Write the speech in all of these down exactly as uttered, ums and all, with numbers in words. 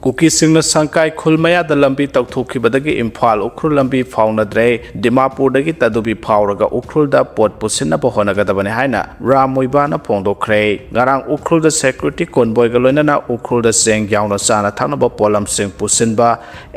ꯀꯨꯀꯤꯁꯤꯡꯅ ꯁꯪꯀꯥꯏ ꯈꯨꯜ ꯃꯌꯥꯗ ꯂꯝꯕꯤ ꯇꯧꯊꯣꯛꯈꯤꯕꯗꯒꯤ ꯏꯝꯐꯥꯜ ꯎꯈ꯭ꯔꯨꯜ ꯂꯝꯕꯤ ꯐꯥꯎꯅꯗ꯭ꯔꯦ꯫ ꯗꯤꯃꯥꯄꯨꯔꯗꯒꯤ ꯇꯗꯨꯕꯤ ꯐꯥꯎꯔꯒ ꯎꯈ꯭ꯔꯨꯜꯗ ꯄꯣꯠ ꯄꯨꯁꯤꯟꯅꯕ ꯍꯣꯠꯅꯒꯗꯕꯅꯤ ꯍꯥꯏꯅ ꯔꯥꯝ ꯃꯨꯏꯕꯥꯅ ꯐꯣꯡꯗꯣꯛꯈ꯭ꯔꯦ꯫ ꯉꯔꯥꯡ ꯎꯈ꯭ꯔꯨꯜꯗ ꯁꯦꯀ꯭ꯌꯨꯔꯤꯇꯤ ꯀꯣꯟꯕꯣꯏꯒ ꯂꯣꯏꯅꯅ ꯎꯈ꯭ꯔꯨꯜꯗ ꯆꯦꯡ ꯌꯥꯎꯅ ꯆꯥꯅ ꯊꯛꯅꯕ ꯄꯣꯠꯂꯝꯁꯤꯡ ꯄꯨꯁꯤꯟꯕ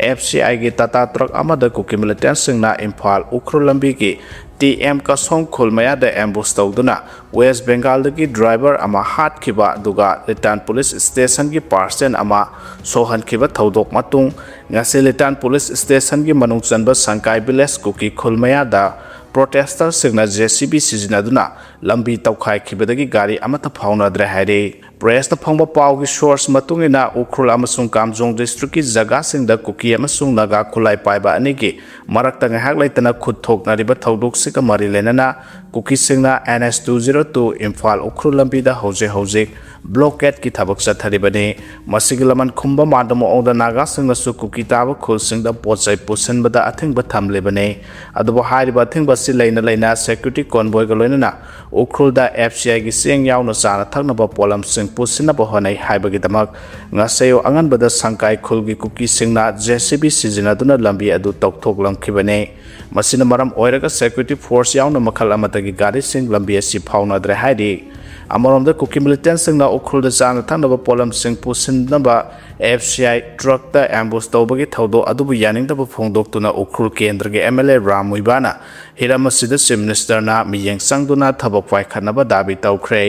ꯑꯦꯐ ꯁꯤ ꯑꯥꯏꯒꯤ ꯇꯥꯇꯥ ꯇ꯭ꯔꯛ ꯑꯃꯗ ꯀꯨꯀꯤ ꯃꯤꯂꯤꯇꯦꯟꯁꯤꯡꯅ ꯏꯝꯐꯥꯜ ꯎꯈ꯭ꯔꯨꯜ ꯂꯝꯕꯤꯒꯤ ꯇꯤ ꯑꯦꯝ ꯀꯁꯣꯡ ꯈꯨꯜ ꯃꯌꯥꯗ ꯑꯦꯝꯕꯨꯁ ꯇꯧꯗꯨꯅ ꯋꯦꯁ ꯕꯦꯡꯒꯥꯜꯗꯒꯤ ꯗ꯭ꯔꯥꯏꯚꯔ ꯑꯃ ꯍꯥꯠꯈꯤꯕ ꯑꯗꯨꯒ ꯂꯤꯇꯥꯟ ꯄꯨꯂꯤꯁ ꯁ꯭ꯇꯦꯁꯟꯒꯤ ꯄꯥꯔꯁꯟ ꯑꯃ ꯁꯣꯛꯍꯟꯈꯤꯕ ꯊꯧꯗꯣꯛ ꯃꯇꯨꯡ, ꯉꯁꯤ ꯂꯤꯇꯥꯟ ꯄꯨꯂꯤꯁ ꯁ꯭ꯇꯦꯁꯟꯒꯤ ꯃꯅꯨꯡ ꯆꯟꯕ ꯁꯪꯀꯥꯏ ꯚꯤꯂꯦꯖ ꯀꯨꯀꯤ ꯈꯨꯜ ꯃꯌꯥꯗ ꯄ꯭ꯔꯣꯇꯦꯁꯇꯔꯁꯤꯡꯅ ꯖꯦ ꯁꯤ ꯕꯤ ꯁꯤꯖꯤꯟꯅꯗꯨꯅ ꯂꯝꯕꯤ ꯇꯧꯈꯥꯏꯈꯤꯕꯗꯒꯤ ꯒꯥꯔꯤ ꯑꯃꯠꯇ ꯐꯥꯎꯅꯗ꯭ꯔꯦ ꯍꯥꯏꯔꯤ꯫ ꯄ꯭ꯔꯦꯁꯇ ꯐꯪꯕ ꯄꯥꯎꯒꯤ ꯁꯣꯔꯁ ꯃꯇꯨꯡ ꯏꯟꯅ, ꯎꯈ꯭ꯔꯨꯜ ꯑꯃꯁꯨꯡ ꯀꯥꯝꯖꯣꯡ ꯗꯤꯁꯇ꯭ꯔꯤꯛꯀꯤ ꯖꯒꯥꯁꯤꯡꯗ ꯀꯨꯀꯤ ꯑꯃꯁꯨꯡ ꯅꯥꯒꯥ ꯈꯨꯠꯂꯥꯏ ꯄꯥꯏꯕ ꯑꯅꯤꯒꯤ ꯃꯔꯛꯇ ꯉꯥꯏꯍꯥꯛ ꯂꯩꯇꯅ ꯈꯨꯠ ꯊꯣꯛꯅꯔꯤꯕ ꯊꯧꯗꯣꯛꯁꯤꯒ ꯃꯔꯤ ꯂꯩꯅꯅ ꯀꯨꯀꯤꯁꯤꯡꯅ N S two zero two Imphal Ukhrul ꯂꯝꯕꯤꯗ ꯍꯧꯖꯤꯛ ꯍꯧꯖꯤꯛ ꯕ꯭ꯂꯣꯀꯦꯠꯀꯤ ꯊꯕꯛ ꯆꯠꯊꯔꯤꯕꯅꯤ꯫ ꯃꯁꯤꯒꯤ ꯂꯃꯟ ꯈꯨꯝꯕ ꯃꯥꯟꯕ ꯃꯑꯣꯡꯗ ꯅꯥꯒꯥꯁꯤꯡꯅꯁꯨ ꯀꯨꯀꯤ ꯇꯥꯕ ꯈꯨꯜꯁꯤꯡꯗ ꯄꯣꯠ ꯆꯩ ꯄꯨꯁꯤꯟꯕꯗ ꯑꯊꯤꯡꯕ ꯊꯝꯂꯤꯕꯅꯤ꯫ ꯑꯗꯨꯕꯨ ꯍꯥꯏꯔꯤꯕ ꯑꯊꯤꯡꯕ ꯑꯁꯤ ꯂꯩꯅ ꯂꯩꯅ ꯁꯦꯀ꯭ꯌꯨꯔꯤꯇꯤ ꯀꯣꯟꯕꯣꯏꯒ ꯂꯣꯏꯅꯅ ꯎꯈ꯭ꯔꯨꯜꯗ ꯑꯦꯐ ꯁꯤ ꯑꯥꯏꯒꯤ ꯆꯦꯡ ꯌꯥꯎꯅ ꯆꯥꯅ ꯊꯛꯅꯕ ꯄꯣꯠꯂꯝꯁꯤꯡ ꯄꯨꯁꯤꯟꯅꯕ ꯍꯣꯠꯅꯩ ꯍꯥꯏꯕꯒꯤꯗꯃꯛ ꯉꯁꯥꯏ ꯑꯌꯨꯛ ꯑꯉꯟꯕꯗ ꯁꯪꯀꯥꯏ ꯈꯨꯜꯒꯤ ꯀꯨꯀꯤꯁꯤꯡꯅ ꯖꯦ ꯁꯤ ꯕꯤ ꯁꯤꯖꯤꯟꯅꯗꯨꯅ ꯂꯝꯕꯤ ꯑꯗꯨ ꯇꯧꯊꯣꯛꯂꯝꯈꯤꯕꯅꯤ꯫ ꯃꯁꯤꯅ ꯃꯔꯝ ꯑꯣꯏꯔꯒ ꯁꯦꯀ꯭ꯌꯨꯔꯤꯇꯤ ꯐꯣꯔꯁ ꯌꯥꯎꯅ ꯃꯈꯜ ꯑꯃꯠꯇꯒꯤ ꯒꯥꯔꯤꯁꯤꯡ ꯂꯝꯕꯤ ꯑꯁꯤ ꯐꯥꯎꯅꯗ꯭ꯔꯦ ꯍꯥꯏꯔꯤ꯫ ꯑꯃꯔꯣꯝꯗ ꯀꯨꯀꯤ ꯃꯤꯂꯤꯇꯦꯟꯁꯤꯡꯅ ꯎꯈ꯭ꯔꯨꯜꯗ ꯆꯥꯅ ꯊꯛꯅꯕ ꯄꯣꯠꯂꯝꯁꯤꯡ ꯄꯨꯁꯤꯟꯅꯕ ꯑꯦꯐ ꯁꯤ ꯑꯥꯏ ꯇ꯭ꯔꯛꯇ ꯑꯦꯝꯕꯨꯁ ꯇꯧꯕꯒꯤ ꯊꯧꯗꯣꯛ ꯑꯗꯨꯕꯨ ꯌꯥꯅꯤꯡꯗꯕ ꯐꯣꯡꯗꯣꯛꯇꯨꯅ ꯎꯈ꯭ꯔꯨꯜ ꯀꯦꯟꯗ꯭ꯔꯒꯤ ꯑꯦꯝ ꯑꯦꯜ ꯑꯦ ꯔꯥꯝ ꯃꯨꯏꯕꯥꯅ ꯍꯤꯔꯝ ꯑꯁꯤꯗ ꯆꯤꯐ ꯃꯤꯅꯤꯁꯇꯔꯅ ꯃꯤꯠꯌꯦꯡ ꯆꯪꯗꯨꯅ ꯊꯕꯛ ꯄꯥꯏꯈꯠꯅꯕ ꯗꯥꯕꯤ ꯇꯧꯈ꯭ꯔꯦ꯫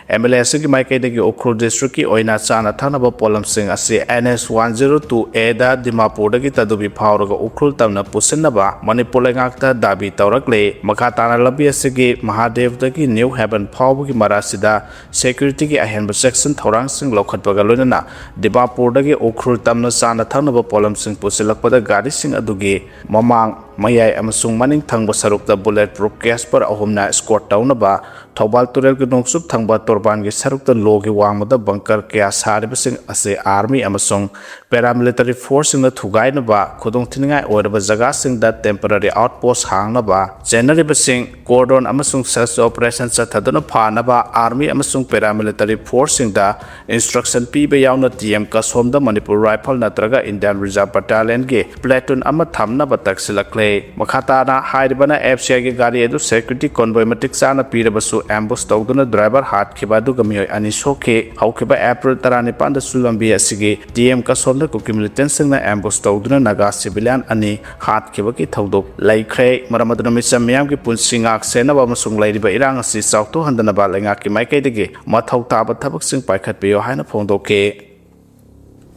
ꯑꯦꯝ ꯑꯦꯜ ꯑꯦ ꯑꯁꯤꯒꯤ ꯃꯥꯏꯀꯩꯗꯒꯤ ꯎꯈ꯭ꯔꯨꯜ ꯗꯤꯁꯇ꯭ꯔꯤꯛꯀꯤ ꯑꯣꯏꯅ ꯆꯥꯅ ꯊꯛꯅꯕ ꯄꯣꯠꯂꯝꯁꯤꯡ ꯑꯁꯤ N S one zero two ꯑꯦꯗ ꯗꯤꯃꯥꯄꯨꯔꯗꯒꯤ ꯇꯗꯨꯕꯤ ꯐꯥꯎꯔꯒ ꯎꯈ꯭ꯔꯨꯜ ꯇꯝꯅ ꯄꯨꯁꯤꯟꯅꯕ ꯃꯅꯤꯄꯨꯔ ꯂꯩꯉꯥꯛꯇ ꯗꯥꯕꯤ ꯇꯧꯔꯛꯂꯦ꯫ ꯃꯈꯥ ꯇꯥꯅ ꯂꯝꯕꯤ ꯑꯁꯤꯒꯤ ꯃꯍꯥꯗꯦꯕꯗꯒꯤ ꯅ꯭ꯌꯨ ꯍꯦꯕꯟ ꯐꯥꯎꯕꯒꯤ ꯃꯔꯛ ꯑꯁꯤꯗ ꯁꯦꯀ꯭ꯌꯨꯔꯤꯇꯤꯒꯤ ꯑꯍꯦꯟꯕ ꯆꯦꯛꯁꯤꯟ ꯊꯧꯔꯥꯡꯁꯤꯡ ꯂꯧꯈꯠꯄꯒ ꯂꯣꯏꯅꯅ ꯗꯤꯃꯥꯄꯨꯔꯗꯒꯤ ꯎꯈ꯭ꯔꯨꯜ ꯇꯝꯅ ꯆꯥꯅ ꯊꯛꯅꯕ ꯄꯣꯠꯂꯝꯁꯤꯡ ꯄꯨꯁꯤꯜꯂꯛꯄꯗ ꯒꯥꯔꯤꯁꯤꯡ ꯑꯗꯨꯒꯤ ꯃꯃꯥꯡ ꯃꯌꯥꯏ ꯑꯃꯁꯨꯡ ꯃꯅꯤꯡ ꯊꯪꯕ ꯁꯔꯨꯛꯇ bullet proof Casper ꯑꯍꯨꯝꯅ escort ꯇꯧꯅꯕ, ꯊꯧꯕꯥꯜ ꯇꯨꯔꯦꯜꯒꯤ ꯅꯣꯡꯆꯨꯞ ꯊꯪꯕ ꯇꯣꯔꯕꯥꯟꯒꯤ ꯁꯔꯨꯛꯇ ꯂꯣꯒꯤ ꯋꯥꯡꯃꯗ bunker ꯀꯌꯥ ꯁꯥꯔꯤꯕꯁꯤꯡ ꯑꯁꯤ army ꯑꯃꯁꯨꯡ paramilitary forceꯁꯤꯡꯅ ꯊꯨꯒꯥꯏꯅꯕ, ꯈꯨꯗꯣꯡꯊꯤꯅꯤꯡꯉꯥꯏ ꯑꯣꯏꯔꯕ ꯖꯒꯥꯁꯤꯡꯗ temporary outpost ꯍꯥꯡꯅꯕ ꯆꯦꯟꯅꯔꯤꯕꯁꯤꯡ cordon ꯑꯃꯁꯨꯡ search operation ꯆꯠꯊꯗꯨꯅ ꯐꯥꯅꯕ army ꯑꯃꯁꯨꯡ paramilitary forceꯁꯤꯡꯗ instruction ꯄꯤꯕ ꯌꯥꯎꯅ T M ꯀꯁꯣꯝꯗ Manipur Rifle ꯅꯠꯇ꯭ꯔꯒ Indian Reserve Battalionꯒꯤ platoon ꯑꯃ ꯊꯝꯅꯕ ꯇꯛꯁꯤꯜꯂꯛꯂꯦ꯫ ꯃꯈꯥ ꯇꯥꯅ ꯍꯥꯏꯔꯤꯕꯅ F C Iꯒꯤ ꯒꯥꯔꯤ ꯑꯗꯨ security convoy ꯃꯇꯤꯛ ꯆꯥꯅ ꯄꯤꯔꯕꯁꯨ ambush ꯇꯧꯗꯨꯅ driver ꯍꯥꯠꯈꯤꯕ ꯑꯗꯨꯒ ꯃꯤꯑꯣꯏ ꯑꯅꯤ ꯁꯣꯛꯈꯤ꯫ ꯍꯧꯈꯤꯕ April ꯇꯔꯥꯅꯤꯄꯥꯟꯗꯁꯨ ꯂꯝꯕꯤ ꯑꯁꯤꯒꯤ T M ꯀꯁꯣꯝꯗ ꯀꯨꯀꯤ militantꯁꯤꯡꯅ ambush ꯇꯧꯗꯨꯅ ꯅꯥꯒꯥ civilian ꯑꯅꯤ ꯍꯥꯠꯈꯤꯕꯒꯤ ꯊꯧꯗꯣꯛ ꯂꯩꯈ꯭ꯔꯦ꯫ ꯃꯔꯝ ꯑꯗꯨꯅ ꯃꯤꯆꯝ ꯃꯤꯌꯥꯝꯒꯤ ꯄꯨꯟꯁꯤ ꯉꯥꯛ ꯁꯦꯟꯅꯕ ꯑꯃꯁꯨꯡ ꯂꯩꯔꯤꯕ ꯏꯔꯥꯡ ꯑꯁꯤ ꯆꯥꯎꯊꯣꯛꯍꯟꯗꯅꯕ ꯂꯩꯉꯥꯛꯀꯤ ꯃꯥꯏꯀꯩꯗꯒꯤ ꯃꯊꯧ ꯇꯥꯕ ꯊꯕꯛꯁꯤꯡ ꯄꯥꯏꯈꯠꯄꯤꯌꯨ ꯍꯥꯏꯅ ꯐꯣꯡꯗꯣꯛꯈꯤ꯫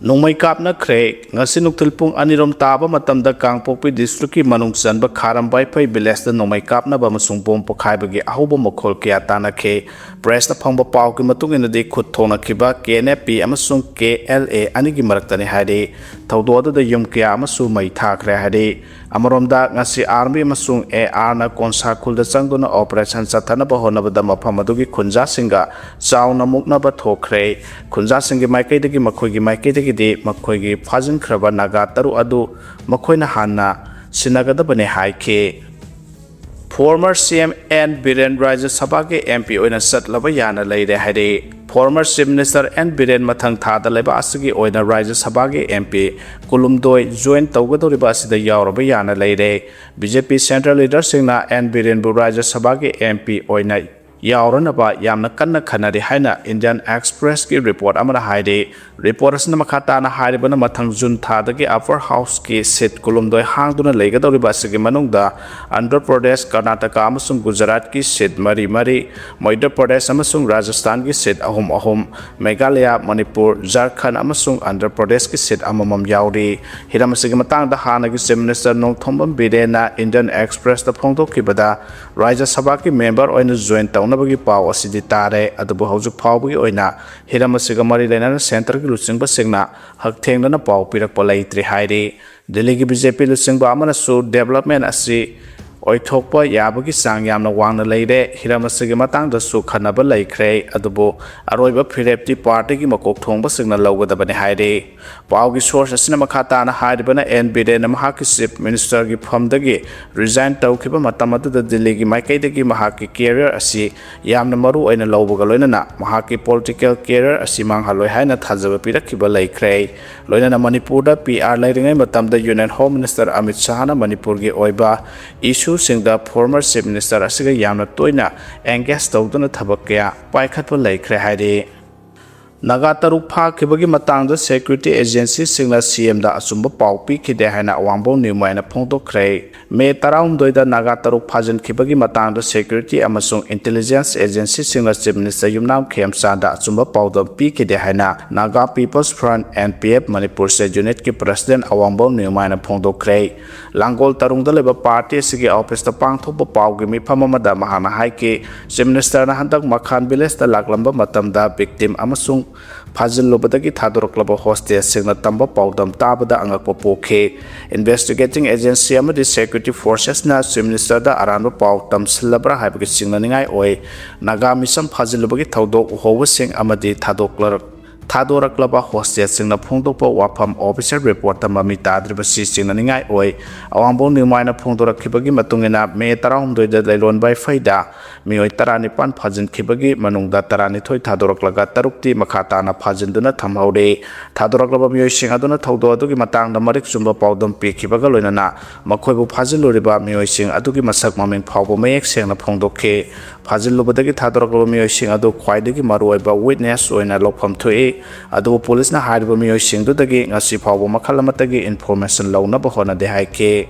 ꯅꯣꯡꯃꯩ ꯀꯥꯞꯅꯈ꯭ꯔꯦ꯫ ꯉꯁꯤ ꯅꯨꯡꯊꯤꯜ ꯄꯨꯡ ꯑꯅꯤꯔꯣꯝ ꯇꯥꯕ ꯃꯇꯝꯗ ꯀꯥꯡꯄꯣꯛꯄꯤ districtꯀꯤ ꯃꯅꯨꯡ ꯆꯟꯕ ꯈꯥꯔꯝ ꯕꯥꯏꯐꯩ villageꯇ ꯅꯣꯡꯃꯩ ꯀꯥꯞꯅꯕ ꯑꯃꯁꯨꯡ bomb ꯄꯣꯈꯥꯏꯕꯒꯤ ꯑꯍꯧꯕ ꯃꯈꯣꯜ ꯀꯌꯥ ꯇꯥꯅꯈꯤ꯫ Pressꯇ ꯐꯪꯕ ꯄꯥꯎꯒꯤ ꯃꯇꯨꯡ ꯏꯟꯅꯗꯤ, ꯈꯨꯠ ꯊꯣꯛꯅꯈꯤꯕ K N F P ꯑꯃꯁꯨꯡ K L A ꯑꯅꯤꯒꯤ ꯃꯔꯛꯇꯅꯤ ꯍꯥꯏꯔꯤ꯫ ꯊꯧꯗꯣꯛ ꯑꯗꯨꯗ ꯌꯨꯝ ꯀꯌꯥ ꯑꯃꯁꯨ ꯃꯩ ꯊꯥꯈ꯭ꯔꯦ ꯍꯥꯏꯔꯤ꯫ ꯑꯃꯔꯣꯝꯗ, ꯉꯁꯤ army ꯑꯃꯁꯨꯡ A R ꯅ ꯀꯣꯟꯁꯥ ꯈꯨꯜꯗ ꯆꯪꯗꯨꯅ operation ꯆꯠꯊꯅꯕ ꯍꯣꯠꯅꯕꯗ ꯃꯐꯝ ꯑꯗꯨꯒꯤ ꯈꯨꯟꯖꯥꯁꯤꯡꯒ ꯆꯥꯎꯅ ꯃꯨꯛꯅꯕ ꯊꯣꯛꯈ꯭ꯔꯦ꯫ ꯈꯨꯟꯖꯥꯁꯤꯡꯒꯤ ꯃꯥꯏꯀꯩꯗꯒꯤ ꯃꯈꯣꯏꯒꯤ ꯃꯥꯏꯀꯩꯗꯒꯤꯗꯤ ꯃꯈꯣꯏꯒꯤ ꯐꯥꯖꯤꯟꯈ꯭ꯔꯕ ꯅꯥꯒꯥ ꯇꯔꯨꯛ ꯑꯗꯨ ꯃꯈꯣꯏꯅ ꯍꯥꯟꯅ ꯁꯤꯟꯅꯒꯗꯕꯅꯤ ꯍꯥꯏꯈꯤ꯫ Former C M N Biren ꯔꯥꯖ꯭ꯌ ꯁꯚꯥꯒꯤ M P ꯑꯣꯏꯅ ꯆꯠꯂꯕ ꯌꯥꯅ ꯂꯩꯔꯦ ꯍꯥꯏꯔꯤ꯫ Former Chief Minister N Biren ꯃꯊꯪ ꯊꯥꯗ ꯂꯩꯕꯥꯛ ꯑꯁꯤꯒꯤ ꯑꯣꯏꯅ ꯔꯥꯖ꯭ꯌ ꯁꯚꯥꯒꯤ M P ꯀꯨꯂꯨꯝꯗꯣꯏ join ꯇꯧꯒꯗꯧꯔꯤꯕ ꯑꯁꯤꯗ ꯌꯥꯎꯔꯕ ꯌꯥꯅ ꯂꯩꯔꯦ꯫ B J P central leaderꯁꯤꯡꯅ N ꯕꯤꯔꯦꯟꯕꯨ ꯔꯥꯖ꯭ꯌ ꯁꯚꯥꯒꯤ M P ꯑꯣꯏꯅ ꯌꯥꯎꯔꯅꯕ ꯌꯥꯝꯅ ꯀꯟꯅ ꯈꯟꯅꯔꯤ ꯍꯥꯏꯅ Indian Expressꯀꯤ report ꯑꯃꯅ ꯍꯥꯏꯔꯤ꯫ Report ꯑꯁꯤꯅ ꯃꯈꯥ ꯇꯥꯅ ꯍꯥꯏꯔꯤꯕꯅ, ꯃꯊꯪ June ꯊꯥꯗꯒꯤ Upper Houseꯀꯤ seat ꯀꯨꯂꯨꯝꯗꯣꯏ ꯍꯥꯡꯗꯨꯅ ꯂꯩꯒꯗꯧꯔꯤꯕ ꯑꯁꯤꯒꯤ ꯃꯅꯨꯡꯗ ꯑꯟꯙ꯭ꯔ ꯄ꯭ꯔꯗꯦꯁ, ꯀꯔꯅꯥꯇꯀꯥ ꯑꯃꯁꯨꯡ ꯒꯨꯖꯔꯥꯠꯀꯤ seat ꯃꯔꯤ ꯃꯔꯤ, ꯃꯙ꯭ꯌ ꯄ꯭ꯔꯗꯦꯁ ꯑꯃꯁꯨꯡ ꯔꯥꯖꯁꯊꯥꯟꯒꯤ seat ꯑꯍꯨꯝ ꯑꯍꯨꯝ, ꯃꯦꯘꯥꯂꯌꯥ, ꯃꯅꯤꯄꯨꯔ, ꯖꯔꯈꯟꯗ ꯑꯃꯁꯨꯡ ꯑꯟꯙ꯭ꯔ ꯄ꯭ꯔꯗꯦꯁꯀꯤ seat ꯑꯃꯃꯝ ꯌꯥꯎꯔꯤ꯫ ꯍꯤꯔꯝ ꯑꯁꯤꯒꯤ ꯃꯇꯥꯡꯗ ꯍꯥꯟꯅꯒꯤ Chief Minister ꯅꯣꯡꯊꯣꯝꯕꯝ ꯕꯤꯔꯦꯟꯅ Indian Expressꯇ ꯐꯣꯡꯗꯣꯛꯈꯤꯕꯗ, ꯔꯥꯖ꯭ꯌ ꯁꯚꯥꯒꯤ member ꯑꯣꯏꯅ join ꯇꯧꯅꯕꯒꯤ ꯄꯥꯎ ꯑꯁꯤꯗꯤ ꯇꯥꯔꯦ, ꯑꯗꯨꯕꯨ ꯍꯧꯖꯤꯛ ꯐꯥꯎꯕꯒꯤ ꯑꯣꯏꯅ ꯍꯤꯔꯝ ꯑꯁꯤꯒ ꯃꯔꯤ ꯂꯩꯅꯅ centreꯒꯤ ꯂꯨꯆꯤꯡꯕꯁꯤꯡꯅ ꯍꯛꯊꯦꯡꯅꯅ ꯄꯥꯎ ꯄꯤꯔꯛꯄ ꯂꯩꯇ꯭ꯔꯤ ꯍꯥꯏꯔꯤ꯫ ꯗꯤꯜꯂꯤꯒꯤ ꯕꯤ ꯖꯦ ꯄꯤ ꯂꯨꯆꯤꯡꯕ ꯑꯃꯅꯁꯨ development ꯑꯁꯤ ꯑꯣꯏꯊꯣꯛꯄ ꯌꯥꯕꯒꯤ ꯆꯥꯡ ꯌꯥꯝꯅ ꯋꯥꯡꯅ ꯂꯩꯔꯦ, ꯍꯤꯔꯝ ꯑꯁꯤꯒꯤ ꯃꯇꯥꯡꯗꯁꯨ ꯈꯟꯅꯕ ꯂꯩꯈ꯭ꯔꯦ, ꯑꯗꯨꯕꯨ ꯑꯔꯣꯏꯕ ꯐꯤꯔꯦꯞꯇꯤ ꯄꯥꯔꯇꯤꯒꯤ ꯃꯀꯣꯛ ꯊꯣꯡꯕꯁꯤꯡꯅ ꯂꯧꯒꯗꯕꯅꯤ ꯍꯥꯏꯔꯤ꯫ ꯄꯥꯎꯒꯤ source ꯑꯁꯤꯅ ꯃꯈꯥ ꯇꯥꯅ ꯍꯥꯏꯔꯤꯕꯅ, ꯑꯦꯟ ꯕꯤꯔꯦꯟꯅ ꯃꯍꯥꯛꯀꯤ chief ministerꯒꯤ ꯐꯝꯗꯒꯤ resign ꯇꯧꯈꯤꯕ ꯃꯇꯝ ꯑꯗꯨꯗ ꯗꯤꯜꯂꯤꯒꯤ ꯃꯥꯏꯀꯩꯗꯒꯤ ꯃꯍꯥꯛꯀꯤ career ꯑꯁꯤ ꯌꯥꯝꯅ ꯃꯔꯨ ꯑꯣꯏꯅ ꯂꯧꯕꯒ ꯂꯣꯏꯅꯅ ꯃꯍꯥꯛꯀꯤ political career ꯑꯁꯤ ꯃꯥꯡꯍꯜꯂꯣꯏ ꯍꯥꯏꯅ ꯊꯥꯖꯕ ꯄꯤꯔꯛꯈꯤꯕ ꯂꯩꯈ꯭ꯔꯦ꯫ ꯂꯣꯏꯅꯅ ꯃꯅꯤꯄꯨꯔꯗ P R ꯂꯩꯔꯤꯉꯩ ꯃꯇꯝꯗ Union Home Minister ꯑꯃꯤꯠ ꯁꯥꯍꯅ ꯃꯅꯤꯄꯨꯔꯒꯤ ꯑꯣꯏꯕ issueꯁꯤꯡꯗ former chief minister ꯑꯁꯤꯒ ꯌꯥꯝꯅ ꯇꯣꯏꯅ engage ꯇꯧꯗꯨꯅ ꯊꯕꯛ ꯀꯌꯥ ꯄꯥꯏꯈꯠꯄ ꯂꯩꯈ꯭ꯔꯦ ꯍꯥꯏꯔꯤ꯫ ꯅꯥꯒꯥ ꯇꯔꯨꯛ ꯐꯥꯈꯤꯕꯒꯤ ꯃꯇꯥꯡꯗ security agencyꯁꯤꯡꯅ C M ꯗ ꯑꯆꯨꯝꯕ ꯄꯥꯎ ꯄꯤꯈꯤꯗꯦ ꯍꯥꯏꯅ ꯑꯋꯥꯡꯕꯧ ꯅ꯭ꯌꯨꯃꯥꯏꯅ ꯐꯣꯡꯗꯣꯛꯈ꯭ꯔꯦ꯫ ꯃꯦ ꯇꯔꯥꯍꯨꯝꯗꯣꯏꯗ ꯅꯥꯒꯥ ꯇꯔꯨꯛ ꯐꯥꯖꯤꯟꯈꯤꯕꯒꯤ ꯃꯇꯥꯡꯗ security ꯑꯃꯁꯨꯡ intelligence agencyꯁꯤꯡꯅ chief minister ꯌꯨꯝꯅꯥꯝ ꯈꯦꯝꯆꯥꯟꯗ ꯑꯆꯨꯝꯕ ꯄꯥꯎꯗꯝ ꯄꯤꯈꯤꯗꯦ ꯍꯥꯏꯅ Naga People's Front, N P F, Manipur state unitꯀꯤ president ꯑꯋꯥꯡꯕꯧ ꯅ꯭ꯌꯨꯃꯥꯏꯅ ꯐꯣꯡꯗꯣꯛꯈ꯭ꯔꯦ꯫ ꯂꯥꯡꯒꯣꯜ ꯇꯔꯨꯡꯗ ꯂꯩꯕ party ꯑꯁꯤꯒꯤ officeꯇ ꯄꯥꯡꯊꯣꯛꯄ ꯄꯥꯎꯒꯤ ꯃꯤꯐꯝ ꯑꯃꯗ ꯃꯍꯥꯛꯅ ꯍꯥꯏꯈꯤ, chief ministerꯅ ꯍꯟꯗꯛ ꯃꯈꯥꯟ villageꯇ ꯂꯥꯛꯂꯝꯕ ꯃꯇꯝꯗ victim ꯑꯃꯁꯨꯡ ꯐꯥꯖꯤꯜꯂꯨꯕꯗꯒꯤ ꯊꯥꯗꯣꯔꯛꯂꯕ hostageꯁꯤꯡꯅ ꯇꯝꯕ ꯄꯥꯎꯗꯝ ꯇꯥꯕꯗ ꯑꯉꯛꯄ ꯄꯣꯛꯈꯤ꯫ Investigating agency ꯑꯃꯗꯤ security forcesꯅ chief ministerꯗ ꯑꯔꯥꯟꯕ ꯄꯥꯎ ꯇꯝꯁꯤꯜꯂꯕ꯭ꯔꯥ ꯍꯥꯏꯕꯒꯤ ꯆꯤꯡꯅꯅꯤꯡꯉꯥꯏ ꯑꯣꯏ꯫ ꯅꯥꯒꯥ ꯃꯤꯁꯝ ꯐꯥꯖꯤꯜꯂꯨꯕꯒꯤ ꯊꯧꯗꯣꯛ ꯎꯍꯧꯕꯁꯤꯡ ꯑꯃꯗꯤ ꯊꯥꯗꯣꯛꯂ-, ꯊꯥꯗꯣꯔꯛꯂꯕ hostageꯁꯤꯡꯅ ꯐꯣꯡꯗꯣꯛꯄ ꯋꯥꯐꯝ official reportꯇ ꯃꯃꯤ ꯇꯥꯗ꯭ꯔꯤꯕꯁꯤ ꯆꯤꯡꯅꯅꯤꯡꯉꯥꯏ ꯑꯣꯏ꯫ ꯑꯋꯥꯡꯕꯧ ꯅ꯭ꯌꯨꯃꯥꯏꯅ ꯐꯣꯡꯗꯣꯔꯛꯈꯤꯕꯒꯤ ꯃꯇꯨꯡ ꯏꯟꯅ, ꯃꯦ ꯇꯔꯥꯍꯨꯝꯗꯣꯏꯗ ꯂꯩꯂꯣꯟ ꯕꯥꯏꯐꯩꯗ ꯃꯤꯑꯣꯏ ꯇꯔꯥꯅꯤꯄꯥꯟ ꯐꯥꯖꯤꯟꯈꯤꯕꯒꯤ ꯃꯅꯨꯡꯗ ꯇꯔꯥꯅꯤꯊꯣꯏ ꯊꯥꯗꯣꯔꯛꯂꯒ ꯇꯔꯨꯛꯇꯤ ꯃꯈꯥ ꯇꯥꯅ ꯐꯥꯖꯤꯟꯗꯨꯅ ꯊꯝꯍꯧꯔꯤ꯫ ꯊꯥꯗꯣꯔꯛꯂꯕ ꯃꯤꯑꯣꯏꯁꯤꯡ ꯑꯗꯨꯅ ꯊꯧꯗꯣꯛ ꯑꯗꯨꯒꯤ ꯃꯇꯥꯡꯗ ꯃꯔꯤꯛ ꯆꯨꯝꯕ ꯄꯥꯎꯗꯝ ꯄꯤꯈꯤꯕꯒ ꯂꯣꯏꯅꯅ ꯃꯈꯣꯏꯕꯨ ꯐꯥꯖꯤꯜꯂꯨꯔꯤꯕ ꯃꯤꯑꯣꯏꯁꯤꯡ ꯑꯗꯨꯒꯤ ꯃꯁꯛ ꯃꯃꯤꯡ ꯐꯥꯎꯕ ꯃꯌꯦꯛ ꯁꯦꯡꯅ ꯐꯣꯡꯗꯣꯛꯈꯤ꯫ ꯐꯥꯖꯤꯜꯂꯨꯕꯗꯒꯤ ꯊꯥꯗꯣꯔꯛꯂꯕ ꯃꯤꯑꯣꯏꯁꯤꯡ ꯑꯗꯨ ꯈ꯭ꯋꯥꯏꯗꯒꯤ ꯃꯔꯨꯑꯣꯏꯕ witness ꯑꯣꯏꯅ ꯂꯧꯐꯝ ꯊꯣꯛꯏ, ꯑꯗꯨꯕꯨ ꯄꯨꯂꯤꯁꯅ ꯍꯥꯏꯔꯤꯕ ꯃꯤꯑꯣꯏꯁꯤꯡꯗꯨꯗꯒꯤ ꯉꯁꯤ ꯐꯥꯎꯕ ꯃꯈꯜ ꯑꯃꯠꯇꯒꯤ information ꯂꯧꯅꯕ ꯍꯣꯠꯅꯗꯦ ꯍꯥꯏꯈꯤ꯫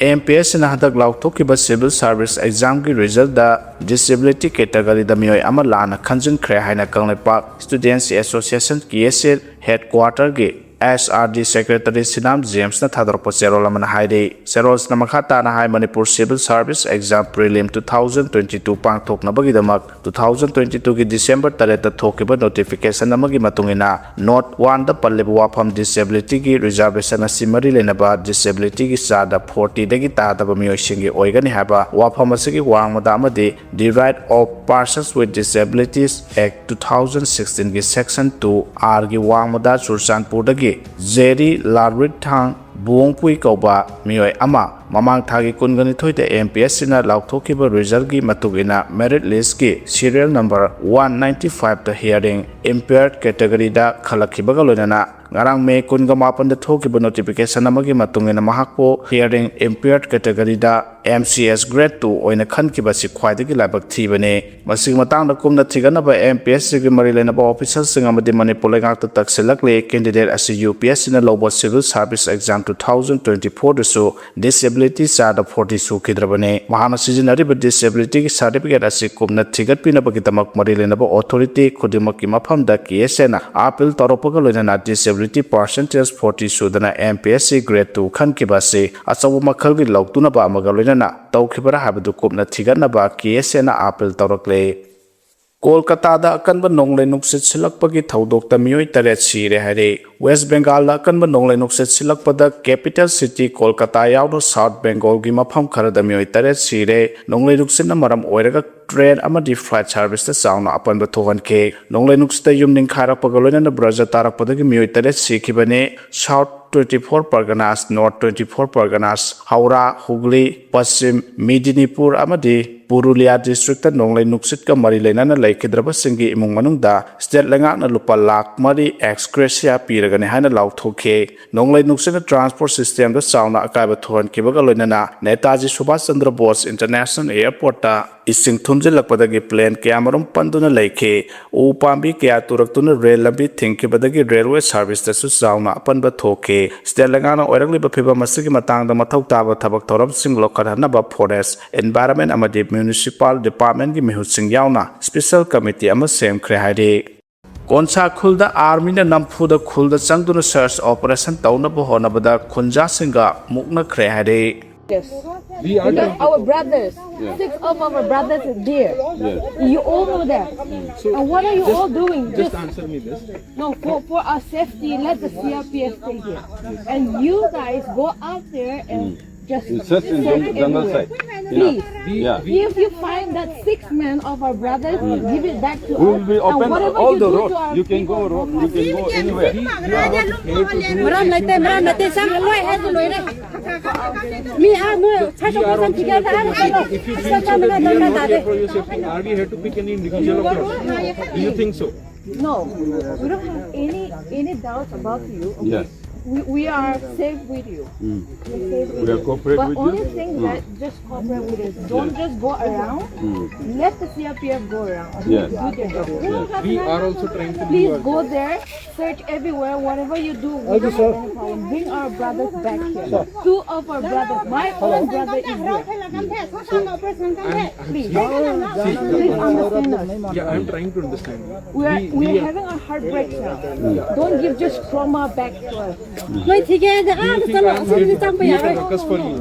A M P S ꯁꯤꯅ ꯍꯟꯗꯛ ꯂꯥꯎꯊꯣꯛꯈꯤꯕ civil service examꯒꯤ resultꯇ disability categoryꯗ ꯃꯤꯑꯣꯏ ꯑꯃ ꯂꯥꯟꯅ ꯈꯟꯖꯤꯟꯈ꯭ꯔꯦ ꯍꯥꯏꯅ Kangleipak Students Association, K S A, headquarterꯒꯤ S R D secretary Sinam ꯖꯦꯝꯁꯅ ꯊꯥꯗꯣꯔꯛꯄ ꯆꯦꯔꯣꯜ ꯑꯃꯅ ꯍꯥꯏꯔꯤ꯫ ꯆꯦꯔꯣꯜꯁꯤꯅ ꯃꯈꯥ ꯇꯥꯅ ꯍꯥꯏ, Manipur civil service exam prelim two thousand twenty two ꯄꯥꯡꯊꯣꯛꯅꯕꯒꯤꯗꯃꯛ ꯇꯨ ꯊꯥꯎꯖꯟ ꯇ꯭ꯋꯦꯟꯇꯤ ꯇꯨꯒꯤ ꯗꯤꯁꯦꯝꯕꯔ ꯇꯔꯦꯠꯇ ꯊꯣꯛꯈꯤꯕ ꯅꯣꯇꯤꯐꯤꯀꯦꯁꯟ ꯑꯃꯒꯤ ꯃꯇꯨꯡ ꯏꯟꯅ, ꯅꯣꯠ ꯋꯥꯟꯗ ꯄꯜꯂꯤꯕ ꯋꯥꯐꯝ ꯗꯤꯁꯦꯕꯤꯂꯤꯇꯤꯒꯤ ꯔꯤꯖꯥꯔꯕꯦꯁꯟ ꯑꯁꯤ ꯃꯔꯤ ꯂꯩꯅꯕ ꯗꯤꯁꯦꯕꯤꯂꯤꯇꯤꯒꯤ ꯆꯥꯗ ꯐꯣꯔꯇꯤꯗꯒꯤ ꯇꯥꯗꯕ ꯃꯤꯑꯣꯏꯁꯤꯡꯒꯤ ꯑꯣꯏꯒꯅꯤ ꯍꯥꯏꯕ ꯋꯥꯐꯝ ꯑꯁꯤꯒꯤ ꯋꯥꯡꯃꯗ ꯑꯃꯗꯤ The Right of Persons with Disabilities Act two thousand ꯁꯤꯛꯁꯇꯤꯟꯒꯤ ꯁꯦꯛꯁꯟ ꯇꯨ ꯑꯥꯔꯒꯤ ꯋꯥꯡꯃꯗ ꯆꯨꯔꯆꯥꯟꯄꯨꯔꯗꯒꯤ ꯖꯦꯔꯤ ꯂꯥꯜꯔꯤꯛꯊꯥꯡ ꯕꯨꯋꯣꯡꯄꯨꯏ ꯀꯧꯕ ꯃꯤꯑꯣꯏ ꯑꯃ ꯃꯃꯥꯡ ꯊꯥꯒꯤ ꯀꯨꯟꯒ ꯅꯤꯊꯣꯏꯗ ꯑꯦꯝ ꯄꯤ ꯑꯦꯁ ꯁꯤꯅ ꯂꯥꯎꯊꯣꯛꯈꯤꯕ ꯔꯤꯖꯜꯒꯤ ꯃꯇꯨꯡ ꯏꯟꯅ ꯃꯦꯔꯤꯠ ꯂꯤꯁꯀꯤ ꯁꯤꯔꯤꯌꯦꯜ ꯅꯝꯕꯔ ꯋꯥꯟ ꯅꯥꯏꯟꯇꯤ ꯐꯥꯏꯚꯇ ꯍꯤꯌꯔꯤꯡ ꯏꯝꯄꯤꯌꯔꯠ ꯀꯦꯇꯒꯔꯤꯗ ꯈꯜꯂꯛꯈꯤꯕꯒ ꯂꯣꯏꯅꯅ ꯉꯔꯥꯡ ꯃꯦ ꯀꯨꯟꯒ ꯃꯥꯄꯟꯗ ꯊꯣꯛꯈꯤꯕ ꯅꯣꯇꯤꯐꯤꯀꯦꯁꯟ ꯑꯃꯒꯤ ꯃꯇꯨꯡ ꯏꯟꯅ ꯃꯍꯥꯛꯄꯨ hearing ꯏꯝꯄꯤꯌꯔꯠ ꯀꯦꯇꯒꯔꯤꯗ M C S grade two ꯑꯣꯏꯅ ꯈꯟꯈꯤꯕ ꯑꯁꯤ ꯈ꯭ꯋꯥꯏꯗꯒꯤ ꯂꯥꯏꯕꯛ ꯊꯤꯕꯅꯤ꯫ ꯃꯁꯤꯒꯤ ꯃꯇꯥꯡꯗ ꯀꯨꯞꯅ ꯊꯤꯒꯠꯅꯕ ꯑꯦꯝ ꯄꯤ ꯑꯦꯁ ꯁꯤꯒꯤ ꯃꯔꯤ ꯂꯩꯅꯕ ꯑꯣꯐꯤꯁꯔꯁꯤꯡ ꯑꯃꯗꯤ ꯃꯅꯤꯄꯨꯔ ꯂꯩꯉꯥꯛꯇ ꯇꯛꯁꯤꯜꯂꯛꯂꯤ꯫ ꯀꯦꯟꯗꯤꯗꯦꯠ ꯑꯁꯤ ꯌꯨ ꯄꯤ ꯑꯦꯁ ꯁꯤꯅ ꯂꯧꯕ civil service exam two thousand twenty ꯐꯣꯔꯗꯁꯨ ꯗꯤꯁꯦꯕꯤꯂꯤꯇꯤ ꯆꯥꯗ ꯐꯣꯔꯇꯤ ꯁꯨꯈꯤꯗ꯭ꯔꯕꯅꯤ꯫ ꯃꯍꯥꯛꯅ ꯁꯤꯖꯤꯟꯅꯔꯤꯕ ꯗꯤꯁꯦꯕꯤꯂꯤꯇꯤꯒꯤ ꯁꯥꯔꯇꯤꯐꯤꯀꯦꯠ ꯑꯁꯤ ꯀꯨꯞꯅ ꯊꯤꯒꯠꯄꯤꯅꯕꯒꯤꯗꯃꯛ ꯃꯔꯤ ꯂꯩꯅꯕ ꯑꯣꯊꯣꯔꯤꯇꯤ ꯈꯨꯗꯤꯡꯃꯛꯀꯤ ꯃꯐꯝꯗ ꯀꯦ ꯑꯦꯁ ꯑꯦꯅ ꯑꯥꯄꯤꯜ ꯇꯧꯔꯛꯄꯒ ꯂꯣꯏꯅꯅ ꯗꯤꯁꯦꯕꯤꯂꯤꯇꯤ ꯄꯥꯔꯁꯦꯟꯇꯦꯖ ꯐꯣꯔꯇꯤ ꯁꯨꯗꯅ M P S C grade two ꯈꯟꯈꯤꯕ ꯑꯁꯤ ꯑꯆꯧꯕ ꯃꯈꯜꯒꯤ ꯂꯧꯇꯨꯅꯕ ꯑꯃꯒ ꯂꯣꯏꯅꯅ ꯇꯧꯈꯤꯕ꯭ꯔꯥ ꯍꯥꯏꯕꯗꯨ ꯀꯨꯞꯅ ꯊꯤꯒꯠꯅꯕ ꯀꯦ ꯑꯦꯁ ꯑꯦꯅ ꯑꯥꯄꯤꯜ ꯇꯧꯔꯛꯂꯦ꯫ ꯀꯣꯜꯀꯇꯥꯗ ꯑꯀꯟꯕ ꯅꯣꯡꯂꯩ ꯅꯨꯡꯁꯤꯠ ꯁꯤꯜꯂꯛꯄꯒꯤ ꯊꯧꯗꯣꯛꯇ ꯃꯤꯑꯣꯏ ꯇꯔꯦꯠ ꯁꯤꯔꯦ ꯍꯥꯏꯔꯦ꯫ ꯋꯦꯁ ꯕꯦꯡꯒꯥꯜꯗ ꯑꯀꯟꯕ ꯅꯣꯡꯂꯩ ꯅꯨꯡꯁꯤꯠ ꯁꯤꯜꯂꯛꯄꯗ ꯀꯦꯄꯤꯇꯦꯜ ꯁꯤꯇꯤ ꯀꯣꯜꯀꯇꯥ ꯌꯥꯎꯅ ꯁꯥꯎꯠ ꯕꯦꯡꯒꯣꯜꯒꯤ ꯃꯐꯝ ꯈꯔꯗ ꯃꯤꯑꯣꯏ ꯇꯔꯦꯠ ꯁꯤꯔꯦ꯫ ꯅꯣꯡꯂꯩ ꯅꯨꯡꯁꯤꯠꯅ ꯃꯔꯝ ꯑꯣꯏꯔꯒ ꯇ꯭ꯔꯦꯟ ꯑꯃꯗꯤ ꯐ꯭ꯂꯥꯏꯠ ꯁꯥꯔꯚꯤꯁꯇ ꯆꯥꯎꯅ ꯑꯄꯟꯕ ꯊꯣꯛꯍꯟꯈꯤ꯫ ꯅꯣꯡꯂꯩ ꯅꯨꯡꯁꯤꯠꯇ ꯌꯨꯝ ꯅꯤꯡꯈꯥꯏꯔꯛꯄꯒ ꯂꯣꯏꯅꯅ ꯕ꯭ꯔꯖ ꯇꯥꯔꯛꯄꯗꯒꯤ ꯃꯤꯑꯣꯏ ꯇꯔꯦꯠ ꯁꯤꯈꯤꯕꯅꯤ꯫ South twenty four ꯄꯔꯒꯅꯥꯁ, north twenty four ꯄꯔꯒꯅꯥꯁ, ꯍꯧꯔꯥ, ꯍꯨꯒ꯭ꯂꯤ, ꯄꯁꯆꯤꯝ ꯃꯤꯗꯤꯅꯤꯄꯨꯔ ꯑꯃꯗꯤ ꯄꯨꯔꯨꯂꯤꯌꯥ ꯗꯤꯁꯇ꯭ꯔꯤꯛꯇ ꯅꯣꯡꯂꯩ ꯅꯨꯡꯁꯤꯠꯀ ꯃꯔꯤ ꯂꯩꯅꯅ ꯂꯩꯈꯤꯗ꯭ꯔꯕꯁꯤꯡꯒꯤ ꯏꯃꯨꯡ ꯃꯅꯨꯡꯗ ꯁ꯭ꯇꯦꯠ ꯂꯩꯉꯥꯛꯅ ꯂꯨꯄꯥ ꯂꯥꯈ ꯃꯔꯤ ꯑꯦꯛꯁ ꯒ꯭ꯔꯦꯁꯤꯌꯥ ꯄꯤꯔꯒꯅꯤ ꯍꯥꯏꯅ ꯂꯥꯎꯊꯣꯛꯈꯤ꯫ ꯅꯣꯡꯂꯩ ꯅꯨꯡꯁꯤꯠꯅ ꯇ꯭ꯔꯥꯟꯁꯄꯣꯔꯠ ꯁꯤꯁꯇꯦꯝꯗ ꯆꯥꯎꯅ ꯑꯀꯥꯏꯕ ꯊꯣꯛꯍꯟꯈꯤꯕꯒ ꯂꯣꯏꯅꯅ ꯅꯦꯇꯥꯖꯤ ꯁꯨꯚꯥꯁ ꯆꯟꯗ꯭ꯔ ꯕꯣꯁ ꯏꯟꯇꯔꯅꯦꯁꯅꯦꯜ ꯑꯦꯌꯔꯄꯣꯔꯠꯇ ꯏꯁꯤꯡ ꯊꯨꯝꯖꯤꯜꯂꯛꯄꯗꯒꯤ ꯄ꯭ꯂꯦꯟ ꯀꯌꯥꯃꯔꯨꯝ ꯄꯟꯗꯨꯅ ꯂꯩꯈꯤ꯫ ꯎ ꯄꯥꯝꯕꯤ ꯀꯌꯥ ꯇꯨꯔꯛꯇꯨꯅ ꯔꯦꯜ ꯂꯝꯕꯤ ꯊꯤꯡꯈꯤꯕꯗꯒꯤ ꯔꯦꯜꯋꯦ ꯁꯥꯔꯚꯤꯁꯇꯁꯨ ꯆꯥꯎꯅ ꯑꯄꯟꯕ ꯊꯣꯛꯈꯤ꯫ ꯁ꯭ꯇꯦꯠ ꯂꯩꯉꯥꯛꯅ ꯑꯣꯏꯔꯛꯂꯤꯕ ꯐꯤꯚꯝ ꯑꯁꯤꯒꯤ ꯃꯇꯥꯡꯗ ꯃꯊꯧ ꯇꯥꯕ ꯊꯕꯛ ꯊꯧꯔꯝꯁꯤꯡ ꯂꯧꯈꯠꯍꯟꯅꯕ ꯐꯣꯔꯦꯁ, ꯏꯟꯚꯥꯏꯔꯟꯃꯦꯟ ꯑꯃꯗꯤ ꯃ꯭ꯌꯨꯅꯤꯁꯤꯄꯥꯜ ꯗꯤꯄꯥꯔꯠꯃꯦꯟꯒꯤ ꯃꯤꯍꯨꯠꯁꯤꯡ ꯌꯥꯎꯅ ꯁ꯭ꯄꯦꯁꯦꯜ ꯀꯃꯤꯇꯤ ꯑꯃ ꯁꯦꯝꯈ꯭ꯔꯦ ꯍꯥꯏꯔꯤ꯫ ꯀꯣꯟꯁꯥ ꯈꯨꯜꯗ ꯑꯥꯔꯃꯤꯅ ꯅꯝꯐꯨꯗ ꯈꯨꯜꯗ ꯆꯪꯗꯨꯅ ꯁꯔꯆ ꯑꯣꯄꯔꯦꯁꯟ ꯇꯧꯅꯕ ꯍꯣꯠꯅꯕꯗ ꯈꯨꯟꯖꯥꯁꯤꯡꯒ ꯃꯨꯛꯅꯈ꯭ꯔꯦ ꯍꯥꯏꯔꯤ꯫ We are because our brothers, six of our brothers is there. You all know that. And what are you all doing? Just, just answer me this. No, for, for our safety, let the C R P F stay here. And you guys go out there and just search in jungle side. Please. Yeah. If you find that six men of our brothers, give it back to us. We will be open all the road. You can go road. You can go anywhere. ꯃꯔꯝ ꯂꯩꯇꯦ ꯃꯔꯝ ꯂꯩꯇꯦ ꯁꯪ ꯂꯣꯏ ꯍꯥꯏꯁꯨ ꯂꯣꯏꯔꯦ ꯃꯤ ꯑꯥ ꯅꯣꯏ ꯁꯥꯏꯗ ꯄꯩꯁꯥ ꯊꯤꯒꯦ ꯍꯥꯏꯔ ꯆꯠꯂꯣ ꯁꯪ ꯆꯪꯗꯅ ꯗꯔꯀꯥꯔ ꯇꯥꯗꯦ Are we here to pick any individual of yours? Do you think so? No, we don't have any any doubts about you. Yes. We, we are safe with you. We're safe with We are you. cooperate But with only you. thing that just cooperate with us. Don't just go around. Let the C R P F go around. Yes. Do their job. We are also trying to do Please our go there, search everywhere, whatever you do, we don't have any problem. Bring our brothers back here. Two of our brothers, my own brother is here. Please, please understand us. Yeah, I'm trying to understand. We are, we are having a heartbreak now. Don't give just trauma back to us. ꯅꯣꯏ ꯊꯤꯒꯦ ꯍꯥꯏꯗꯤ ꯑꯥꯗ ꯆꯠꯂꯣ ꯑꯁꯤꯗꯤ ꯆꯪꯕ ꯌꯥꯔꯣꯏ Ruckus for you.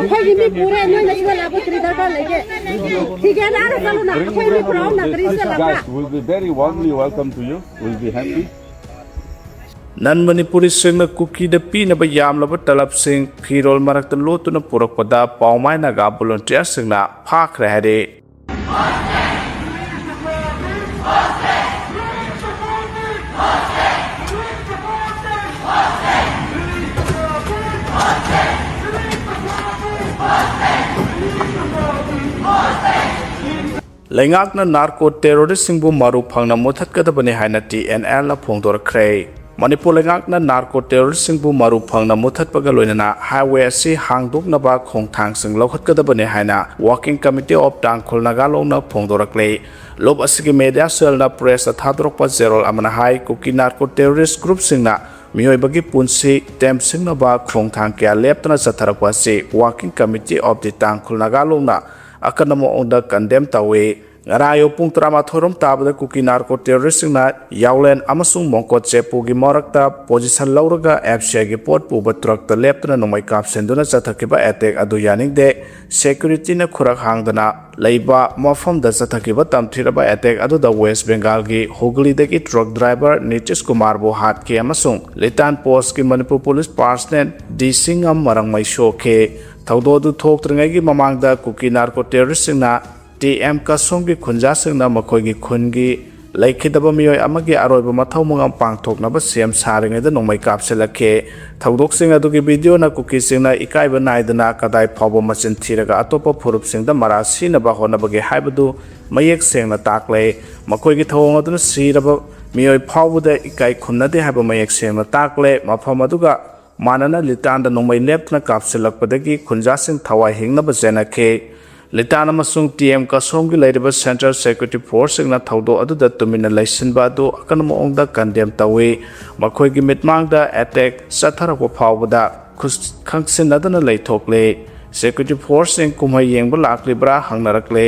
ꯑꯩꯈꯣꯏꯒꯤ ꯃꯤ ꯄꯨꯔꯦ ꯅꯣꯏꯅ ꯁꯤꯗ ꯂꯥꯛꯄ ꯀꯔꯤ ꯗꯔꯀꯥꯔ ꯂꯩꯒꯦ ꯊꯤꯒꯦ ꯍꯥꯏꯗꯤ ꯑꯥꯗ ꯆꯠꯂꯣꯅ ꯑꯩꯈꯣꯏ ꯃꯤ ꯄꯨꯔꯛꯑꯣꯅ ꯀꯔꯤ ꯁꯤꯗ ꯂꯥꯛꯄ꯭ꯔꯥ Guys will be very warmly welcome to you. We'll be happy. ꯅꯟ ꯃꯅꯤꯄꯨꯔꯤꯁꯤꯡꯅ ꯀꯨꯀꯤꯗ ꯄꯤꯅꯕ ꯌꯥꯝꯂꯕ ꯇꯂꯕꯁꯤꯡ ꯐꯤꯔꯣꯜ ꯃꯔꯛꯇ ꯂꯣꯠꯇꯨꯅ ꯄꯨꯔꯛꯄꯗ ꯄꯥꯎꯃꯥꯏ ꯅꯥꯒꯥ ꯚꯣꯂꯨꯟꯇꯤꯌꯔꯁꯤꯡꯅ ꯐꯥꯈ꯭ꯔꯦ ꯍꯥꯏꯔꯤ꯫ ꯂꯩꯉꯥꯛꯅ ꯅꯥꯔꯀꯣ ꯇꯦꯔꯣꯔꯤꯁꯁꯤꯡꯕꯨ ꯃꯔꯨ ꯐꯪꯅ ꯃꯨꯠꯊꯠꯀꯗꯕꯅꯤ ꯍꯥꯏꯅ ꯇꯤ ꯑꯦꯟ ꯑꯦꯜꯅ ꯐꯣꯡꯗꯣꯔꯛꯈ꯭ꯔꯦ꯫ ꯃꯅꯤꯄꯨꯔ ꯂꯩꯉꯥꯛꯅ ꯅꯥꯔꯀꯣ ꯇꯦꯔꯣꯔꯤꯁꯁꯤꯡꯕꯨ ꯃꯔꯨ ꯐꯪꯅ ꯃꯨꯠꯊꯠꯄꯒ ꯂꯣꯏꯅꯅ ꯍꯥꯏꯋꯦ ꯑꯁꯤ ꯍꯥꯡꯗꯣꯛꯅꯕ ꯈꯣꯡꯊꯥꯡꯁꯤꯡ ꯂꯧꯈꯠꯀꯗꯕꯅꯤ ꯍꯥꯏꯅ Working Committee of Tangkhul Naga Long ꯅ ꯐꯣꯡꯗꯣꯔꯛꯂꯤ꯫ ꯂꯨꯞ ꯑꯁꯤꯒꯤ ꯃꯦꯗꯤꯌꯥ ꯁꯦꯜꯅ ꯄ꯭ꯔꯦꯁꯇ ꯊꯥꯗꯣꯔꯛꯄ ꯆꯦꯔꯣꯜ ꯑꯃꯅ ꯍꯥꯏ, ꯀꯨꯀꯤ ꯅꯥꯔꯀꯣ ꯇꯦꯔꯣꯔꯤꯁ ꯒ꯭ꯔꯨꯞꯁꯤꯡꯅ ꯃꯤꯑꯣꯏꯕꯒꯤ ꯄꯨꯟꯁꯤ ꯇꯦꯝꯁꯤꯡꯅꯕ ꯈꯣꯡꯊꯥꯡ ꯀꯌꯥ ꯂꯦꯞꯇꯅ ꯆꯠꯊꯔꯛꯄ ꯑꯁꯤ Working Committee of the Tangkhul Naga Long ꯅ ꯑꯀꯟꯕ ꯃꯑꯣꯡꯗ ꯀꯟꯗꯦꯝ ꯇꯧꯏ꯫ ꯉꯔꯥꯡ ꯑꯌꯨꯛ ꯄꯨꯡ ꯇꯔꯥꯃꯥꯊꯣꯏ ꯔꯣꯝ ꯇꯥꯕꯗ ꯀꯨꯀꯤ ꯅꯥꯔꯀꯣ ꯇꯦꯔꯣꯔꯤꯁꯁꯤꯡꯅ ꯌꯥꯎꯂꯦꯟ ꯑꯃꯁꯨꯡ ꯃꯣꯡꯀꯣꯠ ꯆꯦꯄꯨꯒꯤ ꯃꯔꯛꯇ ꯄꯣꯖꯤꯁꯟ ꯂꯧꯔꯒ ꯑꯦꯐ ꯁꯤ ꯑꯥꯏꯒꯤ ꯄꯣꯠ ꯄꯨꯕ ꯇ꯭ꯔꯛꯇ ꯂꯦꯞꯇꯨꯅ ꯅꯣꯡꯃꯩ ꯀꯥꯞꯁꯤꯟꯗꯨꯅ ꯆꯠꯊꯈꯤꯕ ꯑꯦꯇꯦꯛ ꯑꯗꯨ ꯌꯥꯅꯤꯡꯗꯦ꯫ ꯁꯦꯀ꯭ꯌꯨꯔꯤꯇꯤꯅ ꯈꯨꯔꯛ ꯍꯥꯡꯗꯅ ꯂꯩꯕ ꯃꯐꯝꯗ ꯆꯠꯊꯈꯤꯕ ꯇꯝꯊꯤꯔꯕ ꯑꯦꯇꯦꯛ ꯑꯗꯨꯗ ꯋꯦꯁ ꯕꯦꯡꯒꯥꯜꯒꯤ ꯍꯨꯒꯂꯤꯗꯒꯤ ꯇ꯭ꯔꯛ ꯗ꯭ꯔꯥꯏꯚꯔ ꯅꯤꯇꯤꯁ ꯀꯨꯃꯥꯔꯕꯨ ꯍꯥꯠꯈꯤ ꯑꯃꯁꯨꯡ ꯂꯤꯇꯥꯟ ꯄꯣꯁꯀꯤ ꯃꯅꯤꯄꯨꯔ ꯄꯨꯂꯤꯁ ꯄꯥꯔꯁꯅꯦꯜ ꯗꯤ ꯁꯤꯡꯉꯝ ꯃꯔꯪꯃꯩ ꯁꯣꯛꯈꯤ꯫ ꯊꯧꯗꯣꯛ ꯑꯗꯨ ꯊꯣꯛꯇ꯭ꯔꯤꯉꯩꯒꯤ ꯃꯃꯥꯡꯗ ꯀꯨꯀꯤ ꯅꯥꯔꯀꯣ ꯇꯦꯔꯣꯔꯤꯁꯁꯤꯡꯅ ꯇꯤ ꯑꯦꯝ ꯀꯁꯣꯝꯒꯤ ꯈꯨꯟꯖꯥꯁꯤꯡꯅ ꯃꯈꯣꯏꯒꯤ ꯈꯨꯟꯒꯤ ꯂꯩꯈꯤꯗꯕ ꯃꯤꯑꯣꯏ ꯑꯃꯒꯤ ꯑꯔꯣꯏꯕ ꯃꯊꯧ ꯃꯉꯝ ꯄꯥꯡꯊꯣꯛꯅꯕ ꯁꯦꯝ ꯁꯥꯔꯤꯉꯩꯗ ꯅꯣꯡꯃꯩ ꯀꯥꯞꯁꯤꯜꯂꯛꯈꯤ꯫ ꯊꯧꯗꯣꯛꯁꯤꯡ ꯑꯗꯨꯒꯤ ꯚꯤꯗꯤꯑꯣꯅ ꯀꯨꯀꯤꯁꯤꯡꯅ ꯏꯀꯥꯏꯕ ꯅꯥꯏꯗꯅ ꯀꯗꯥꯏ ꯐꯥꯎꯕ ꯃꯆꯤꯟ ꯊꯤꯔꯒ ꯑꯇꯣꯞꯄ ꯐꯨꯔꯨꯞꯁꯤꯡꯗ ꯃꯔꯥꯜ ꯁꯤꯅꯕ ꯍꯣꯠꯅꯕꯒꯦ ꯍꯥꯏꯕꯗꯨ ꯃꯌꯦꯛ ꯁꯦꯡꯅ ꯇꯥꯛꯂꯦ꯫ ꯃꯈꯣꯏꯒꯤ ꯊꯧꯑꯣꯡ ꯑꯗꯨꯅ ꯁꯤꯔꯕ ꯃꯤꯑꯣꯏ ꯐꯥꯎꯕꯗ ꯏꯀꯥꯏ ꯈꯨꯝꯅꯗꯦ ꯍꯥꯏꯕ ꯃꯌꯦꯛ ꯁꯦꯡꯅ ꯇꯥꯛꯂꯦ꯫ ꯃꯐꯝ ꯑꯗꯨꯒ ꯃꯥꯟꯅꯅ ꯂꯤꯇꯥꯟꯗ ꯅꯣꯡꯃꯩ ꯂꯦꯞꯇꯅ ꯀꯥꯞꯁꯤꯜꯂꯛꯄꯗꯒꯤ ꯈꯨꯟꯖꯥꯁꯤꯡ ꯊꯋꯥꯏ ꯍꯤꯡꯅꯕ ꯆꯦꯟꯅꯈꯤ꯫ ꯂꯤꯇꯥꯟ ꯑꯃꯁꯨꯡ ꯇꯤ ꯑꯦꯝ ꯀꯁꯣꯝꯒꯤ ꯂꯩꯔꯤꯕ ꯁꯦꯟꯇ꯭ꯔꯦꯜ ꯁꯦꯀ꯭ꯌꯨꯔꯤꯇꯤ ꯐꯣꯔꯁꯁꯤꯡꯅ ꯊꯧꯗꯣꯛ ꯑꯗꯨꯗ ꯇꯨꯃꯤꯟꯅ ꯂꯩꯁꯤꯟꯕ ꯑꯗꯨ ꯑꯀꯟꯕ ꯃꯑꯣꯡꯗ ꯀꯟꯗꯦꯝ ꯇꯧꯏ꯫ ꯃꯈꯣꯏꯒꯤ ꯃꯤꯠꯃꯥꯡꯗ ꯑꯦꯇꯦꯛ ꯆꯠꯊꯔꯛꯄ ꯐꯥꯎꯕꯗ ꯈꯨꯁ-, ꯈꯪꯁꯤꯟꯅꯗꯅ ꯂꯩꯊꯣꯛꯂꯦ꯫ ꯁꯦꯀ꯭ꯌꯨꯔꯤꯇꯤ ꯐꯣꯔꯁꯁꯤꯡ ꯀꯨꯝꯍꯩ ꯌꯦꯡꯕ ꯂꯥꯛꯂꯤꯕ꯭ꯔꯥ ꯍꯪꯅꯔꯛꯂꯦ꯫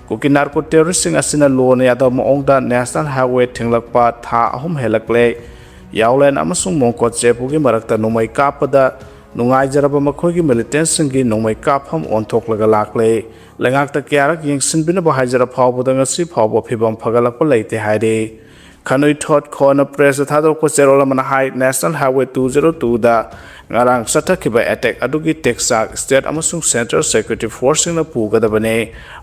ꯀꯨꯀꯤ ꯅꯥꯔꯀꯣ ꯇꯦꯔꯣꯔꯤꯁꯁꯤꯡ ꯑꯁꯤꯅ ꯂꯣꯅ ꯌꯥꯗꯕ ꯃꯑꯣꯡꯗ ꯅꯦꯁꯅꯦꯜ ꯍꯥꯏꯋꯦ ꯊꯤꯡꯂꯛꯄ ꯊꯥ ꯑꯍꯨꯝ ꯍꯦꯜꯂꯛꯂꯦ꯫ ꯌꯥꯎꯂꯦꯟ ꯑꯃꯁꯨꯡ ꯃꯣꯡꯀꯣꯠ ꯆꯦꯄꯨꯒꯤ ꯃꯔꯛꯇ ꯅꯣꯡꯃꯩ ꯀꯥꯞꯄꯗ ꯅꯨꯡꯉꯥꯏꯖꯔꯕ ꯃꯈꯣꯏꯒꯤ ꯃꯤꯂꯤꯇꯦꯟꯁꯁꯤꯡꯒꯤ ꯅꯣꯡꯃꯩ ꯀꯥꯞꯐꯝ ꯑꯣꯟꯊꯣꯛꯂꯒ ꯂꯥꯛꯂꯦ꯫ ꯂꯩꯉꯥꯛꯇ ꯀꯌꯥꯔꯛ ꯌꯦꯡꯁꯤꯟꯕꯤꯅꯕ ꯍꯥꯏꯖꯔ ꯐꯥꯎꯕꯗ ꯉꯁꯤ ꯐꯥꯎꯕ ꯐꯤꯕꯝ ꯐꯒꯠꯂꯛꯄ ꯂꯩꯇꯦ ꯍꯥꯏꯔꯤ꯫ ꯈꯟꯅꯨꯏ ꯊꯣꯠ ꯈꯣꯟꯅ ꯄ꯭ꯔꯦꯁꯇ ꯊꯥꯗꯣꯔꯛꯄ ꯆꯦꯔꯣꯜ ꯑꯃꯅ ꯍꯥꯏ, ꯅꯦꯁꯅꯦꯜ ꯍꯥꯏꯋꯦ ꯇꯨ ꯖꯦꯔꯣ ꯇꯨꯗ ꯉꯔꯥꯡ ꯆꯠꯊꯈꯤꯕ ꯑꯦꯇꯦꯛ ꯑꯗꯨꯒꯤ ꯇꯦꯛꯆꯥꯛ ꯁ꯭ꯇꯦꯠ ꯑꯃꯁꯨꯡ ꯁꯦꯟꯇ꯭ꯔꯦꯜ ꯁꯦꯀ꯭ꯌꯨꯔꯤꯇꯤ ꯐꯣꯔꯁꯁꯤꯡꯅ ꯄꯨꯒꯗꯕꯅꯤ꯫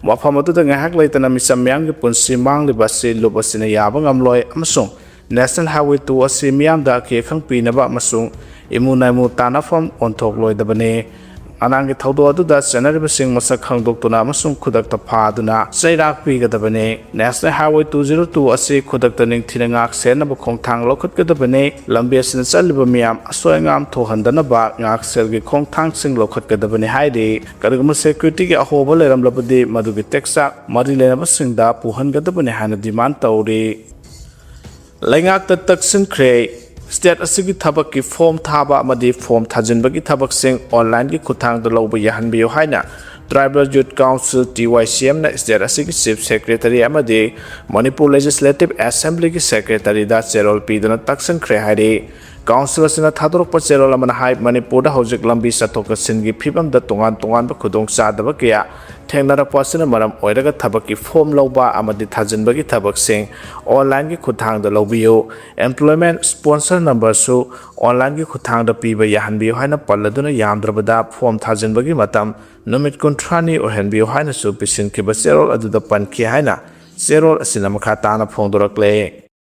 ꯃꯐꯝ ꯑꯗꯨꯗ ꯉꯥꯏꯍꯥꯛ ꯂꯩꯇꯅ ꯃꯤꯆꯝ ꯃꯤꯌꯥꯝꯒꯤ ꯄꯨꯟꯁꯤ ꯃꯥꯡꯂꯤꯕ ꯑꯁꯤ ꯂꯨꯞ ꯑꯁꯤꯅ ꯌꯥꯕ ꯉꯝꯂꯣꯏ ꯑꯃꯁꯨꯡ ꯅꯦꯁꯅꯦꯜ ꯍꯥꯏꯋꯦ ꯇꯨ ꯑꯁꯤ ꯃꯤꯌꯥꯝꯗ ꯑꯀꯤ ꯑꯈꯪ ꯄꯤꯅꯕ ꯑꯃꯁꯨꯡ ꯏꯃꯨ ꯅꯥꯏꯃꯨ ꯇꯥꯟꯅꯐꯝ ꯑꯣꯟꯊꯣꯛꯂꯣꯏꯗꯕꯅꯤ꯫ ꯑꯉꯥꯡꯒꯤ ꯊꯧꯗꯣꯛ ꯑꯗꯨꯗ ꯆꯦꯟꯅꯔꯤꯕꯁꯤꯡ ꯃꯁꯛ ꯈꯪꯗꯣꯛꯇꯨꯅ ꯑꯃꯁꯨꯡ ꯈꯨꯗꯛꯇ ꯐꯥꯗꯨꯅ ꯆꯩꯔꯥꯛ ꯄꯤꯒꯗꯕꯅꯤ꯫ National highway two zero two ꯑꯁꯤ ꯈꯨꯗꯛꯇ ꯅꯤꯡꯊꯤꯅ ꯉꯥꯛ ꯁꯦꯟꯅꯕ ꯈꯣꯡꯊꯥꯡ ꯂꯧꯈꯠꯀꯗꯕꯅꯤ꯫ ꯂꯝꯕꯤ ꯑꯁꯤꯗ ꯆꯠꯂꯤꯕ ꯃꯤꯌꯥꯝ ꯑꯁꯣꯏ ꯑꯉꯥꯝ ꯊꯣꯛꯍꯟꯗꯅꯕ ꯉꯥꯛꯁꯦꯜꯒꯤ ꯈꯣꯡꯊꯥꯡꯁꯤꯡ ꯂꯧꯈꯠꯀꯗꯕꯅꯤ ꯍꯥꯏꯔꯤ꯫ ꯀꯔꯤꯒꯨꯝꯕ ꯁꯦꯀ꯭ꯌꯨꯔꯤꯇꯤꯒꯤ ꯑꯍꯣꯕ ꯂꯩꯔꯝꯂꯕꯗꯤ ꯃꯗꯨꯒꯤ ꯇꯦꯛꯆꯥꯛ ꯃꯔꯤ ꯂꯩꯅꯕꯁꯤꯡꯗ ꯄꯨꯍꯟꯒꯗꯕꯅꯤ ꯍꯥꯏꯅ ꯗꯤꯃꯥꯟ ꯇꯧꯔꯤ꯫ ꯂꯩꯉꯥꯛꯇ ꯇꯛꯁꯤꯟꯈ꯭ꯔꯦ꯫ ꯁ꯭ꯇꯦꯠ ꯑꯁꯤꯒꯤ ꯊꯕꯛꯀꯤ ꯐꯣꯔꯝ ꯊꯥꯕ ꯑꯃꯗꯤ ꯐꯣꯔꯝ ꯊꯥꯖꯤꯟꯕꯒꯤ ꯊꯕꯛꯁꯤꯡ ꯑꯣꯟꯂꯥꯏꯟꯒꯤ ꯈꯨꯠꯊꯥꯡꯗ ꯂꯧꯕ ꯌꯥꯍꯟꯕꯤꯌꯨ ꯍꯥꯏꯅ Tribal Youth Council, T Y C M ꯅ state ꯑꯁꯤꯒꯤ Chief Secretary ꯑꯃꯗꯤ ꯃꯅꯤꯄꯨꯔ Legislative Assembly ꯒꯤ Secretary ꯗ ꯆꯦꯔꯣꯜ ꯄꯤꯗꯨꯅ ꯇꯛꯁꯟꯈ꯭ꯔꯦ ꯍꯥꯏꯔꯤ꯫ Council ꯑꯁꯤꯅ ꯊꯥꯗꯣꯔꯛꯄ ꯆꯦꯔꯣꯜ ꯑꯃꯅ ꯍꯥꯏ, ꯃꯅꯤꯄꯨꯔꯗ ꯍꯧꯖꯤꯛ ꯂꯝꯕꯤ ꯆꯠꯊꯣꯛ ꯆꯠꯁꯤꯟꯒꯤ ꯐꯤꯕꯝꯗ ꯇꯣꯉꯥꯟ ꯇꯣꯉꯥꯟꯕ ꯈꯨꯗꯣꯡꯆꯥꯗꯕ ꯀꯌꯥ ꯊꯦꯡꯅꯔꯛꯄ ꯑꯁꯤꯅ ꯃꯔꯝ ꯑꯣꯏꯔꯒ ꯊꯕꯛꯀꯤ form ꯂꯧꯕ ꯑꯃꯗꯤ ꯊꯥꯖꯤꯟꯕꯒꯤ ꯊꯕꯛꯁꯤꯡ online ꯒꯤ ꯈꯨꯠꯊꯥꯡꯗ ꯂꯧꯕꯤꯌꯨ꯫ Employment sponsor number ꯁꯨ online ꯒꯤ ꯈꯨꯠꯊꯥꯡꯗ ꯄꯤꯕ ꯌꯥꯍꯟꯕꯤꯌꯨ ꯍꯥꯏꯅ ꯄꯜꯂꯗꯨꯅ ꯌꯥꯝꯗ꯭ꯔꯕꯗ form ꯊꯥꯖꯤꯟꯕꯒꯤ ꯃꯇꯝ ꯅꯨꯃꯤꯠ ꯀꯨꯟꯊ꯭ꯔꯥꯅꯤ ꯑꯣꯏꯍꯟꯕꯤꯌꯨ ꯍꯥꯏꯅꯁꯨ ꯄꯤꯁꯤꯟꯈꯤꯕ ꯆꯦꯔꯣꯜ ꯑꯗꯨꯗ ꯄꯟꯈꯤ ꯍꯥꯏꯅ ꯆꯦꯔꯣꯜ ꯑꯁꯤꯅ ꯃꯈꯥ ꯇꯥꯅ ꯐꯣꯡꯗꯣꯔꯛꯂꯦ꯫